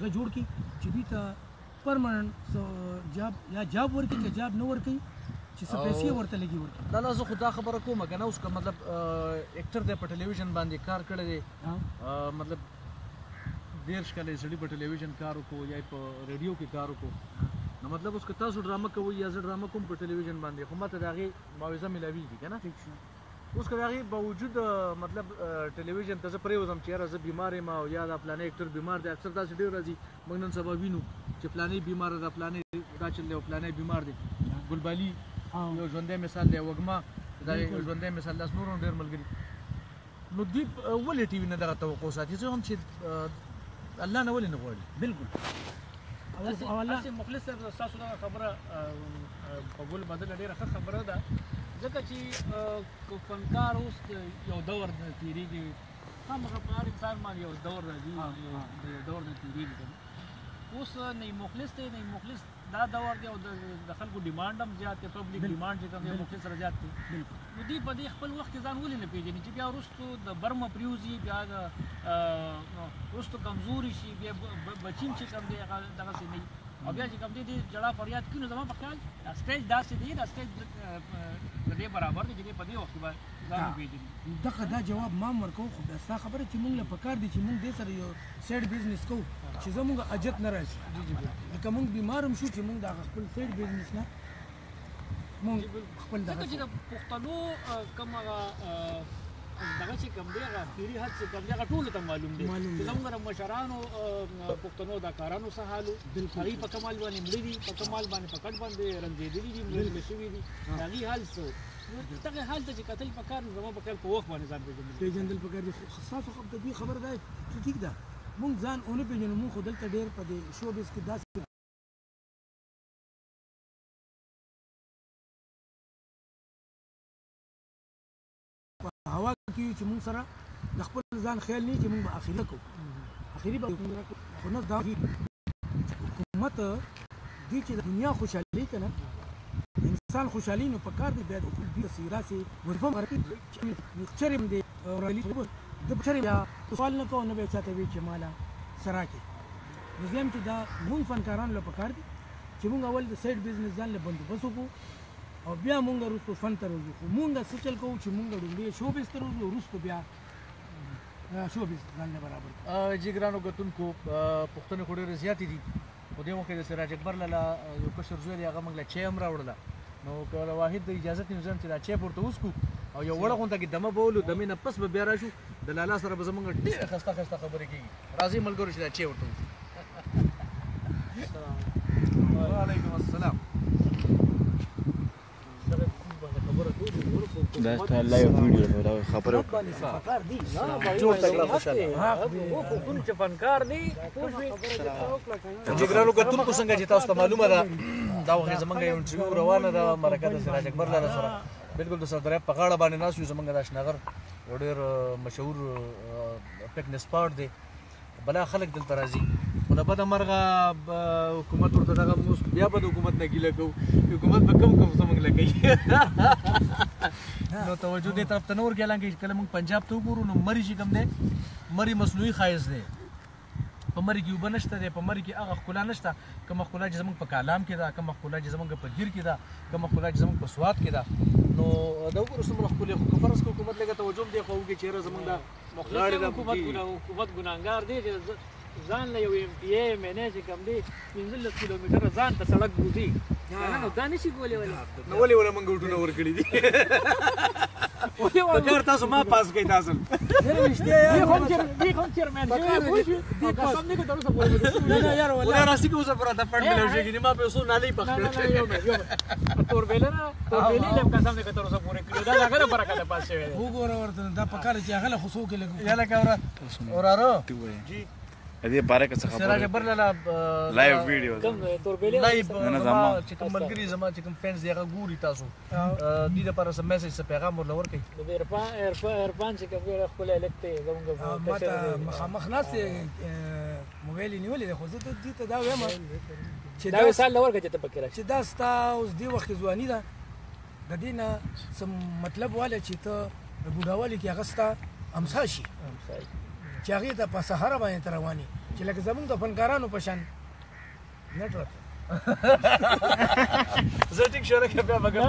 دغه جوړ کړي چې دوی ته پرمننټ جاب یا جاب ورکړي، که جاب نه ورکړي چې څه پیسې ورته لګي ورکړي. نه نه، زه خو دا خبره کوم که نه، اوس که مطلب اکټر دی، په ټلویزیون باندې کار کړی دی، مطلب 30 کاله یې سړي په ټلویزیون کار وکړو یا په ریډیو کې کار وکړو، نو مطلب اوس که تاسو ډرامه کوئ یا زه ډرامه کوم په ټلویزیون باندې، خو ماته د هغې معاوضه میلاویږي که نه. اوس که د هغې باوجود مطلب ټلویزیون ته زه پرېوځم چې یاره زه بیمار یم او یا دا فلانی اکټر بیمار دی، اکثر داسې ډېر راځي، موږ نن سبا وینو چې فلانی بیمار ده، فلانی دا چل دی او فلانی بیمار دی. ګلبالي یو ژوندی مثال دی، وږمه دا یو ژوندی مثال، داسې نور هم ډېر ملګري. نو دوی ولې ټي وي نه دغه توقع ساتي؟ زه هم چې الله نه ولې نه غواړي؟ بالکل. هسې مخلص صاحب، ستاسو دغه خبره په ګل بدله ډېره ښه خبره ده، ځکه چې فنکار اوس یو دور نه تېرېږي، خامخا په هر انسان باندې یو دور راځي، یو دور نه تېرېږي. اوس نه مخلص دی، نه مخلص دا دور دی، او د خلکو ډیمانډ هم زیات دی، پبلک ډیمانډ چې کوم دی مخلص سره زیات دی. نو دوی په دې خپل وخت کې ځان ولې نه پېژني چې بیا وروستو د برمه پرېوځي، بیا د وروستو کمزوري شي، بیا بچیم چې کوم دی هغه دغسې نه وي، او بیا چې کوم دی دې ژړا فریاد کړي. نو زما په خیال دا سټیج داسې دی، دا سټیج د دې برابر دی چې دی په دې وخت کې به ځان وپېژني. دغه دا جواب ما هم ورکوو، خو بیا ستا خبره چې موږ له پکار دي چې موږ دې سره یو سایډ بزنس کوو چې زموږ اجت نه راشي، لکه موږ بیمار هم شو چې موږ د هغه خپل سایډ بزنس نه موږ خپل دغه ځکه چې د پښتنو کوم هغه دغه چې کوم دی هغه پیري حد چې کوم دی هغه ټولو ته معلوم دی چې زموږ د مشرانو پښتنو اداکارانو څه حال و، هغوی په کوم حال باندې مړه دي، په کوم حال باندې په کټ باندې رنځېدلي دي، مړه شوي دي، د هغوی حال څه و. نو دغه حال ته چې کتل پکار، نو زما په خیال په وخت باندې ځان پېژندل پېژندل پکار دي. خو ستاسو د دوی خبره ده چې ټیک ده، موږ ځان ونه پېژنو، موږ خو دلته ډېر په دې شوبز کې داسې په هوا کې یو چې موږ سره د خپل ځان خیال نه چې موږ به اخیری کوو، اخیری به خو نه دا حکومت دوی چې د دنیا خوشحالي که نه انسان خوشحالي، نو پکار دی بیا د حکومت دوی داسې وظیفه مقرره کړي چې چېرې هم دې ورغلي د چېرې بیا سوال نه کوو، نه بیا چاته وي چې ماله څه راکړي. نو زه وایم چې دا موږ فنکارانو له پکار دي چې موږ اول د سایډ بزنس ځان له بندوبست وکړو او بیا موږ وروسته فن ته راوځو. خو موږ څه چل کوو چې موږ لومړی شوبز ته راوځو، وروسته بیا شوبز ځان له برابر کړو. جی ګرانو کتونکو، پوښتنې خو ډېرې زیاتې دي، خو دې وخت کې د سراج اکبر لالا یو کشر زوی دی، هغه موږ له چای هم راوړله، نو که له واحد د اجازت نه زم چې دا چای پورته وڅکو او یو وړه غونډه کې دمه به ولو، دمې نه پس به بیا راشو، د لالا سره به زموږ ډېره خسته خسته خبرې کېږي. راځئ ملګرو چې دا چای ورته وڅکو. وعلیکم السلام. دا ستا لایو ویډیو دا خبره جوړ تکړه خوشاله پښتون چې فنکار دی پوه شوې. جګرانو کتونکو، څنګه چې تاسو ته معلومه ده دا وخت زمونږ یو انټرویو روانه ده، مرکه د سراج اکبر لالا سره، بالکل د سردریاب په غاړه باندې ناست یو. زمونږ د اشنغر یو ډېر مشهور پکنیک سپاټ دی، بلا خلک دلته راځي، خو له بده مرغه حکومت ورته دغه موس بیا به د حکومت نه ګیله کوو، حکومت به کم کم زموږ لګوي، نو توجه دې طرف ته نه ورکوي. حالانکه کله موږ پنجاب ته وګورو نو مري چې کوم دی، مري مصنوعي ښایست دی، په مري کې اوبه نشته دی، په مري کې هغه ښکلا نشته کومه ښکلا چې زموږ په کالام کې ده، کومه ښکلا چې زموږ په ګیر کې ده، کومه ښکلا چې زموږ په سوات کې ده. نو دا وګورو څومره ښکلې، خو که فرض کړو حکومت لږه توجه هم دې خوا وکړي چې یاره زموږ دا مخلص حکومت ګناهګار دی چې ځان له یو ایم پي ای ایم این ای چې کوم دی 15 کیلومتره ځان ته سړک بوځي، که نه نو دا نشي کولی. ولې نو ولې ولې موږ ووټونه ورکړي دي؟ پکار تاسو ما پاس کړئ تاسو. دی هم چیرمن شوی پوه شوې، قسم دی که تر اوسه پورې نه نه یار والله ولا راسي که اوسه پورې ته فنډ ملو شي، ما پیسو نالۍ پخ کړ. نه نه یو منټ یو منټ، توربېله نه توربېلې لم قسم دی که تر اوسه پورې کړو، دا د هغه له برکته پاس شوی دی. وګوره ورته دا پکار چې هغه له خو څوک لګو. یا لکه وراره جی دې باره کې څه خبره سراج اکبر لالا لایو ویډیو کوم توربېلې لایو نه زما چې کوم ملګری زما چې کوم فینز دی هغه ګوري، تاسو دې لپاره څه میسج څه پیغام ورله ورکړئ. د عرفان عرفان عرفان چې کوم ډېر ښکلی هلک دی زموږ ما ته مخامخ ناست دی، موبایل یې نیولی دی، خو زه دې ته دا وایم چې دا وصال له ورکړه چې ته پکې راشې، چې دا ستا اوس دې وخت کې ځواني ده، د دې نه څه مطلب واله چې ته د بوډاوالي کې هغه ستا امسا شي. امسا شي. چې هغې ته په سهاره باندې ته روان یې چې لکه زمونږ د فنکارانو په شان نټ راته. زه ټیک شو لکه بیا به ګپ.